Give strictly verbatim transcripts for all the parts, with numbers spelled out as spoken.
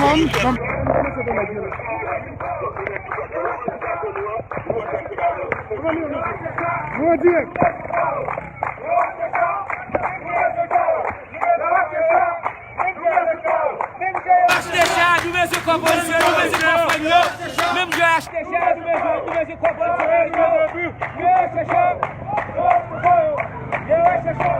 Nou an dirèk. Achte cha, nou bezwen kò polisye, nou bezwen kò fanm yo. Menm jan achte cha, nou bezwen, nou bezwen kò polisye. Yo achte cha. Yo achte cha.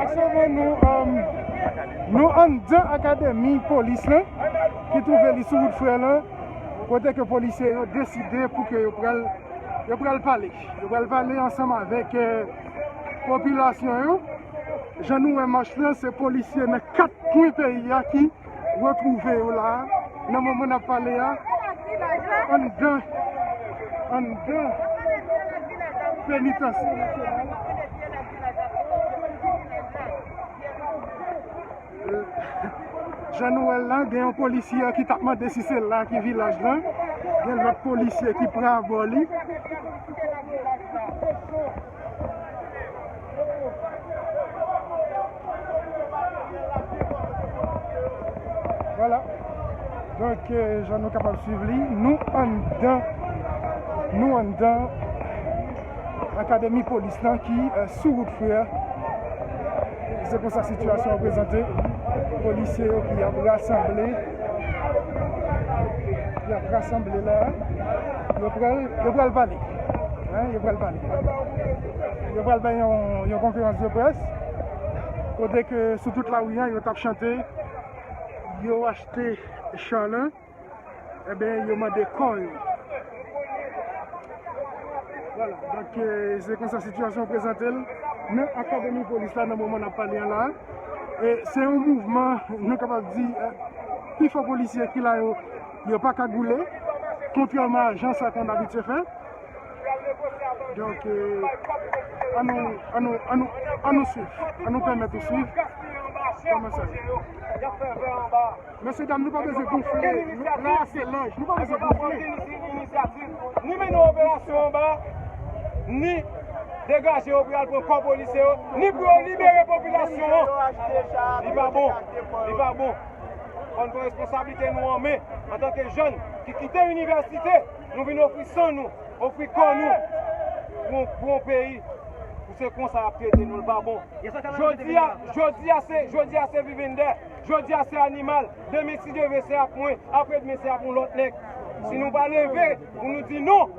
Aktyèlman, nou, um, nou anndan akademi polis lan, ki twouve li sou wout Frè lan, kote ke polisye yo deside pou ke yo pral, yo pral pale. Yo pral pale ansanm avèk, eh, popilasyon yo. Jan nou wè mach lan, se polisye nan kat kwen peyi a ki retwouve yo la a, nan moman n ap pale a, anndan, anndan penitansye nasyonal. Jan nou wè l la, gen yon polisye ki t ap mande si se la ki vilaj lan. Gen lòt polisye ki pran bò li. Vwala. Donk, eh, jan nou kapab swiv li, nou anndan, nou anndan akademi polis lan ki, eh, sou wout Frè. Se konsa sitiyasyon an prezante. Polisye yo ki ap rasanble, ki ap rasanble la, yo pral, yo pral pale. Hein, yo pral pale. Yo pral bay yon, yon konferans de près, kote ke sou tout lari a, yo t ap chante, yo achte chan lan, enben, yo mande kò yo. Vwala, donk, eh, se konsa sitiyasyon an prezante l nan akademi polis la nan moman n ap pale an la. E se yon mouvman, nou kapab di, eh, pifò polisye ki la yo, yo pa kagoule, kontrèman a jan sa konn abitye fè. Donk, eh, annou, annou, annou, annou swiv. Annou pèmèt ou swiv kòman sa ye. Mesye dam, nou pa bezwen gonfle. La a se lòj. Nou pa bezwen gonfle. Ni mennen operasyon anba, ni degaje yo pou y al pran kò polisye yo, ni pou yo libere popilasyon an. Li pa bon. Li pa bon. Fò n pran responsablite nou an men, antanke jèn ki kite inivèsite, nou vin ofri san nou, ofri kò nou pou, pou yon peyi, pou se konsa y ap trete nou, l pa bon. Jodi a, jodi a se, jodi a se vivendè, jodi a se animal, demen si Dye vle se ap mwen, apre demen se ap yon lòt nèg. Si nou pa leve, pou nou di non,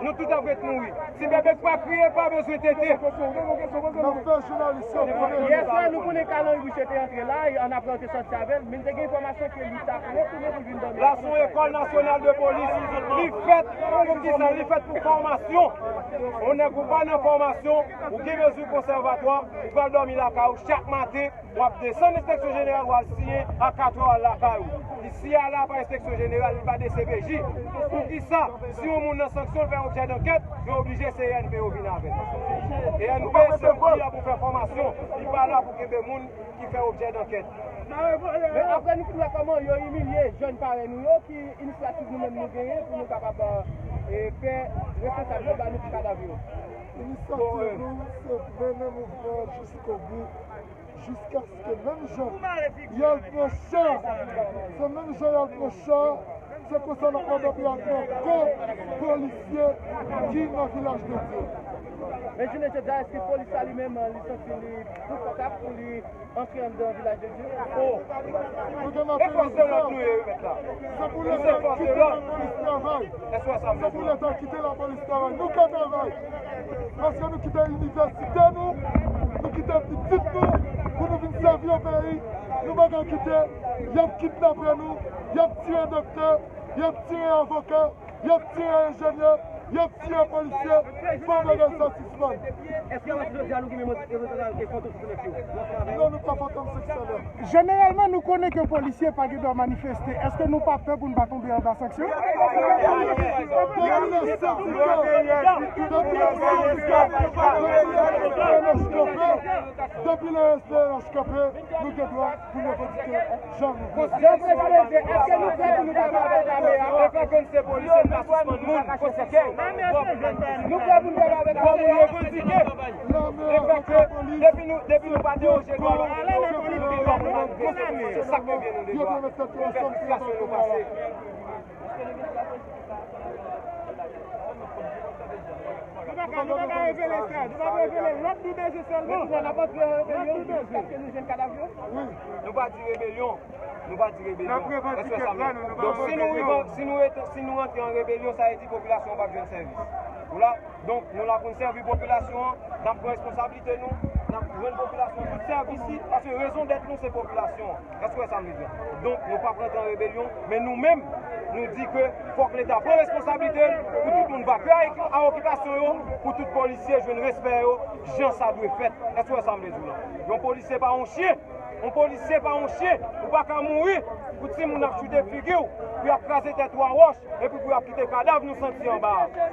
nou tout ap ret mouri. Si bebe k pa kriye, pa bezwen tete. N ap fè jounalis yo konnen. Yè swa, nou konnen Carl Henry Boucher te antre la, e ann apre yo te sòti avè l, men n te gen enfòmasyon ke li t ap retounen pou l vin dòmi. La se yon ekòl nasyonal de polis. Li fèt pou kisa? Li fèt pou fòmasyon. Yon nèg ou pa nan fòmasyon, ou gen bezwen konsèvatwa, ou pral dòmi lakay ou chak maten, w ap desann enspeksyon jeneral, w al siyen a katrè, w al lakay ou. Li siyen a la pa enspeksyon jeneral, li pa D C P J. Poukisa, si yon moun nan sanksyon, l fè objè dankèt, yo oblije se I N P yo vin avè l. I N P se pou ki la pou fè fòmasyon, li pa la pou kenbe moun ki fè objè dankèt. Men apre nou fin wè kòman yo imilye jèn parèy nou yo, ki inisyativ nou menm nou genyen pou nou kapab, eh, fè responsab yo ba nou pou kadav yo. Inisyativ nou, se mennen mouvman an jiskobou. Jiskaske menm jan y al pran cha, se menm jan y al pran cha, se konsa n ap mande pou y al pran kò polisye ki nan Vilaj de Dye. Men jounen jodi a, èske polis la li menm, li santi li konfòtab pou li antre anndan Vilaj de Dye? Oh! Nou te maten nou di sa. Se pou Leta kite lapolis travay. Se pou Leta kite lapolis travay. Nou ka travay. Paske nou kite inivèsite nou, nou kite pitit nou, pou nou vin sèvi yon peyi. Nou pa ka kite, y ap kidnape nou, y ap tiye doktè, y ap tiye avoka, y ap tiye enjenyè, y ap tiye polisye. Fò bagay sa sispann. Èske jodi a nou gen menm reprezantan ke Fantom sèt san nèf yo? Non, nou pa Fantom sèt san nèf. Jeneralman, nou konnen ke polisye pa gen dwa manifeste. Èske nou pa pè pou n pa tonbe anba sanksyon? Depi le sendika, depi le sendika, depi le S P N H K P, depi le S P N H K P, nou gen dwa pou n revandike jan nou vle. Jan Prezidan di, èske nou prè pou nou travay avèk lame a? Efektif polisye pa sispann moun, konsekans. Nou prè pou n travay avèk lame a. Fò moun revandike. Lame a, depi nou, depi nou pa deranje dwa lòm, nou pa pran lame. Se sa k gen nou de dwa. Pou fè sitiyasyon nou pase. Nou pa ka, nou pa ka revele sa. Nou pa revele lòd nou bezwen sèlman. Lòd nou bezwen. Nou pa di rebelyon. Nou pa di rebelyon. Èske sa klè? Donk, si nou, si nou, si nou antre an rebelyon, sa vle di popilasyon an p ap jwenn sèvis. Ou la, donk, nou la pou n sèvi popilasyon an, n ap pran responsablite nou, n ap rann popilasyon an tout sèvis li, paske rezon dèt nou se popilasyon an. Èske w wè sa m vle di a? Donk, nou p ap rantre an rebelyon, men nou menm, nou di ke fòk Leta pran responsablite l pou tout moun va ke a, a okipasyon yo, pou tout polisye jwenn respè yo, jan sa dwe fèt. Èske w wè sa m vle di w la? Yon polisye pa yon chen, yon polisye pa yon chen, ou pa ka mouri pou timoun ap choute figi w, pou y ap kraze tèt ou a wòch, epi pou y ap kite kadav nou santi anba a.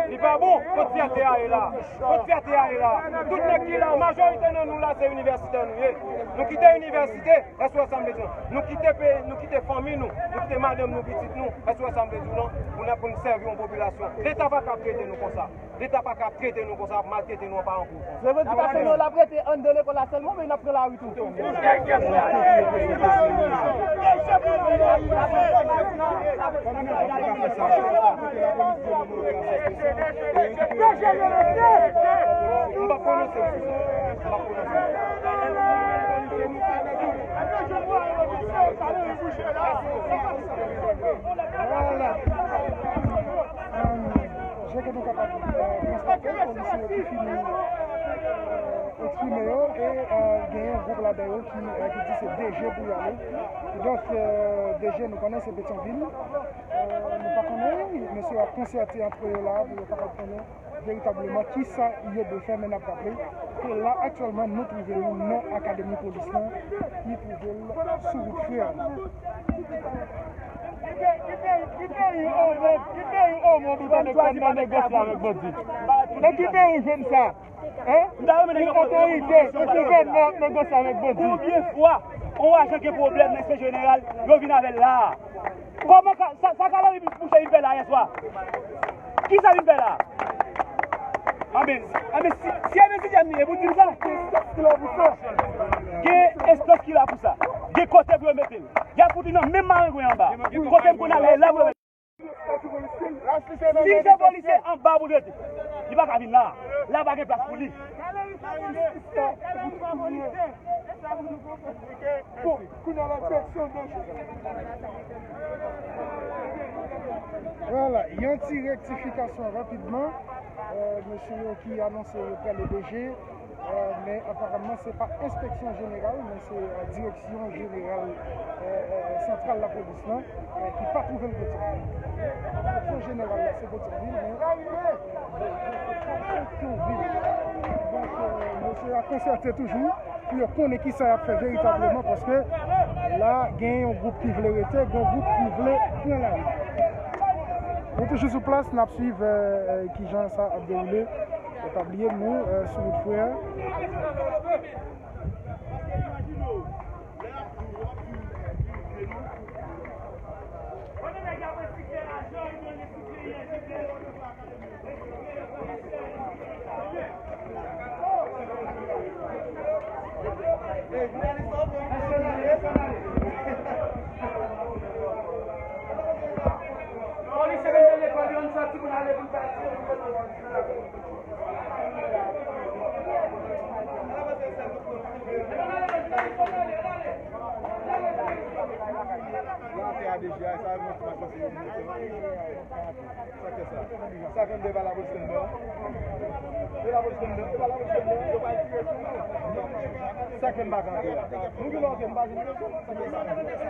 Li pa bon, kot fyète a ye la? Kot fyète a ye la? Tout nèg ki la, majorite nan nou la, se inivèsitè nou ye. Nou kite inivèsite, èske w wè sa m vle di? Nou kite peyi, nou kite fanmi nou, nou kite madanm nou, pitit nou, èske w wè sa m vle di w lan? Pou n, pou n sèvi yon popilasyon. Leta pa ka trete nou konsa. Leta pa ka trete nou konsa, ap maltrete nou an paran pou. Revandikasyon nou, l ap rete anndan lekòl la sèlman, oubyen n ap pran lari tou? M p ap pwononse m sou sa. M p ap pwononse m. Vwala. Jan ke nou kapab, eh, konstate, polisye yo te fini, eh, eksprime yo, e, eh, genyen yon gwoup ladan yo ki, eh, ki di se D G pou y ale. Donk, eh, D G, nou konnen se Petyonvil. Eh, nou pa konnen, mesye yo ap konsète antre yo la pou yo kapab konnen veritableman kisa yo dwe fè, men n ap raple ke la, aktyèlman, nou twouve nou nan akademi polis lan, ki twouve l sou wout Frè. Ki peyi, ki peyi, ki peyi o mond, ki peyi o mond ou tande kòm nan negosye avèk bandi? Nan ki peyi w jwenn sa? Hein? Yon otorite, yon gouvènman ap negosye avèk bandi. Konbyen fwa yon ajan gen pwoblèm nan enspeksyon jeneral, yo vin avè l la a? Kòman ka, sa, sa Kalori Boucher vin fè la yè swa? Kisa vin fè la? Anben, anben, si, si anben si jèn li ye, pou di m sa? Gen enstans ki la pou sa. Gen enstans ki la pou sa. Gen kote pou yo mete l. Y ap fout li nan menm marengwen anba. Kote m konn ale la pou yo mete l. Si se polisye anba pou l rete, li pa ka vin la. La pa gen plas pou li. Vwala, yon ti rektifikasyon rapidman. Eh, mesye yo ki anonse yo prale D G, eh, men aparamman se pa enspeksyon jeneral, men se, eh, direksyon jeneral, eh, eh, santral lapolis lan, eh, ki pa twouve l Petyonvil. Direksyon jeneral la se Petyonvil, men Petyonvil. Donk, eh, mesye a konsète toujou pou yo konnen kisa y ap fè veritableman, paske la, gen yon gwoup ki vle rete, gen yon gwoup ki vle pran lari. Nou toujou sou plas, n ap swiv, eh, eh, kijan sa ap dewoule. Fò pa bliye, nou, eh, sou wout Frè. Sa k fè sa? Sa k fè sa? Sa k fè m te pa lapolis anndan? E lapolis anndan, e pa lapolis anndan, yo pa tire sou nou. Sa k fè m pa kanpe la? Nou vin antre, m pa vin. Sa k fè sa?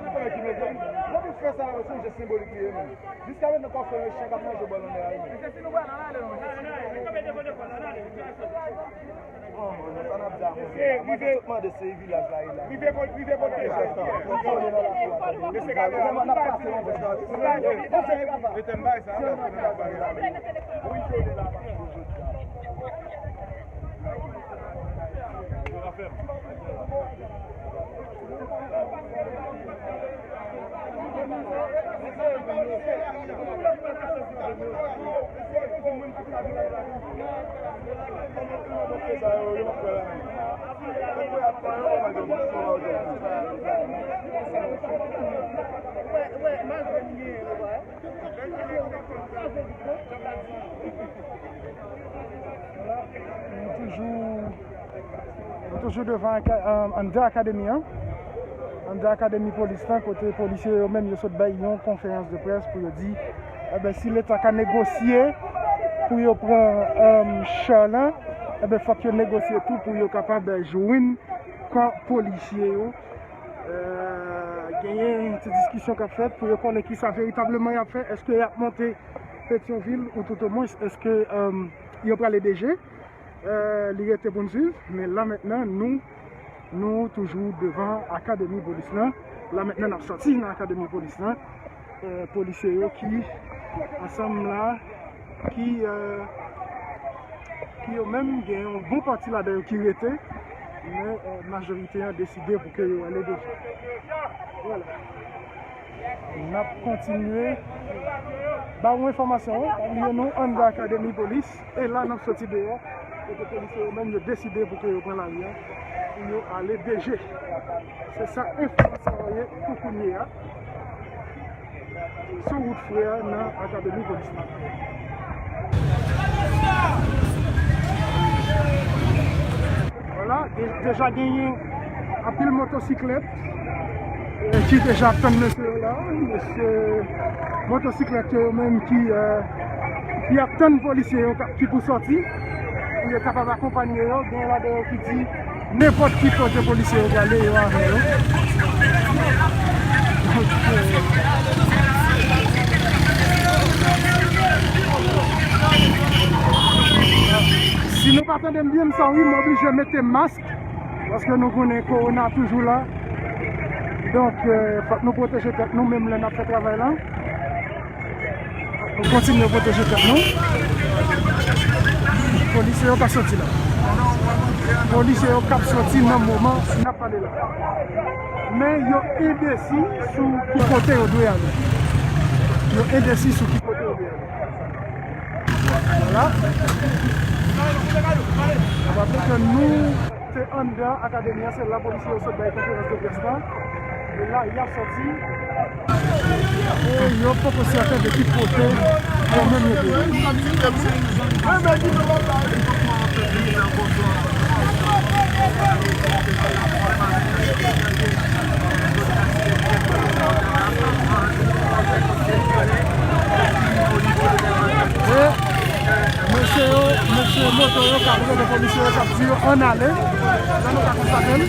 Konnen ki mete m? Depi frè sa la, se yon jès senbolik li ye menm. Jiska mentnan, kòfè yon chen k ap manje bò nan nè a li menm. Mwen te sot mande se vilaj la ye la. Rive kote, rive kote. Mesye Kalori. Mete m bay sa. Nou toujou, nou toujou devan aka-, an-, anndan akademi an. Anndan akademi polis lan, kote polisye yo menm yo sot bay yon konferans de près pou yo di, enben, si Leta ka negosye, Pou yo pran, um, cha la, enben, fòk yo negosye tou pou yo kapab jwenn kò polisye yo. Euh, genyen ti diskisyon k ap fèt pou yo konnen kisa veritableman y ap fè. Èske y ap monte Petyonvil ou toutomwens èske, um, yo prale D G? Euh, li rete pou n swiv, men la mentnan, nou, nou toujou devan akademi polis lan. La mentnan, n ap sòti nan akademi polis lan. Euh, polisye yo ki ansanm la, ki, euh, ki yo menm gen yon bon pati ladan yo ki rete, men, euh, majorite an deside pou ke yo ale deja. Vwala. N ap kontinye ba ou enfòmasyon, wi. Pa bliye nou anndan akademi polis, e la n ap soti deyò, kote polisye yo menm yo deside pou ke yo pran lari a, pou yo ale D G. Se sa enfòmasyon an ye pou kounye a. Sou wout frè nan akademi polis la. Vwala, de-, deja genyen anpil motosiklèt, eh, ki deja ap tann mesye yo la. Mesye motosiklèt yo, yo menm ki, eh, ki ap tann polisye yo ka-, ki pou sòti, pou yo kapab akonpanye yo. Gen ladan yo ki di nenpòt ki kote polisye yo prale, yo avè yo. Donk, eh, si nou pa tande m byen, m sanble oblije mete mask, paske nou konnen kowona toujou la. Donk, eh, fòk nou pwoteje tèt nou, menm lè n ap fè travay la. Nou kontinye pwoteje tèt nou. Polisye yo ka sòti la. Polisye yo k ap sòti nan moman n ap pale la. Men yo endesi sou ki kote yo dwe ale. Yo endesi sou ki kote yo dwe ale. Vwala. N ap raple ke nou Se anndan akademi an, se la polisye yo sot bay konferans de près la. E la, y ap sòti. E yo poko sèten de ki kote yo menm yo te ye. E mesye yo, mesye moto yo k ap rele polisye yo k ap di yo ann ale. Jan nou ka konstate l.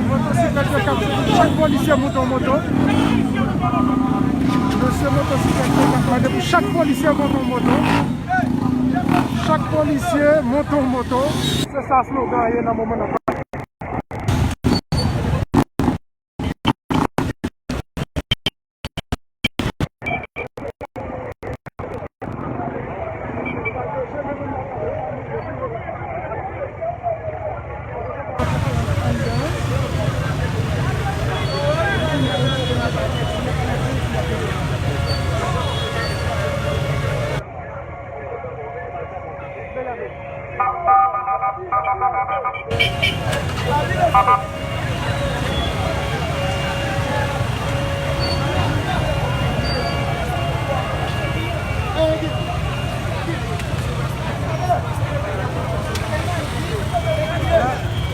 Motosiklèt yo k ap, chak polisye monte yon moto. Mesye motosiklèt yo k ap mande pou chak polisye monte yon moto. Chak polisye monte yon moto. Se sa slogan an ye nan moman nan.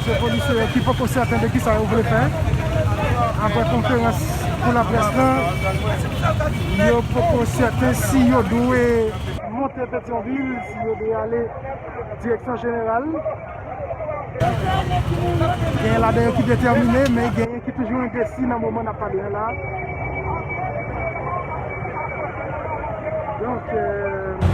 Se polisye yo ki poko sèten de kisa yo vle fè. Apre konferans pou laprès lan, yo poko sèten si yo dwe monte Petyonvil, si yo dwe ale direksyon jeneral. Gen ladan yo ki detèmine, men genyen ki toujou endesi nan moman n ap pale a la. Donk, euh,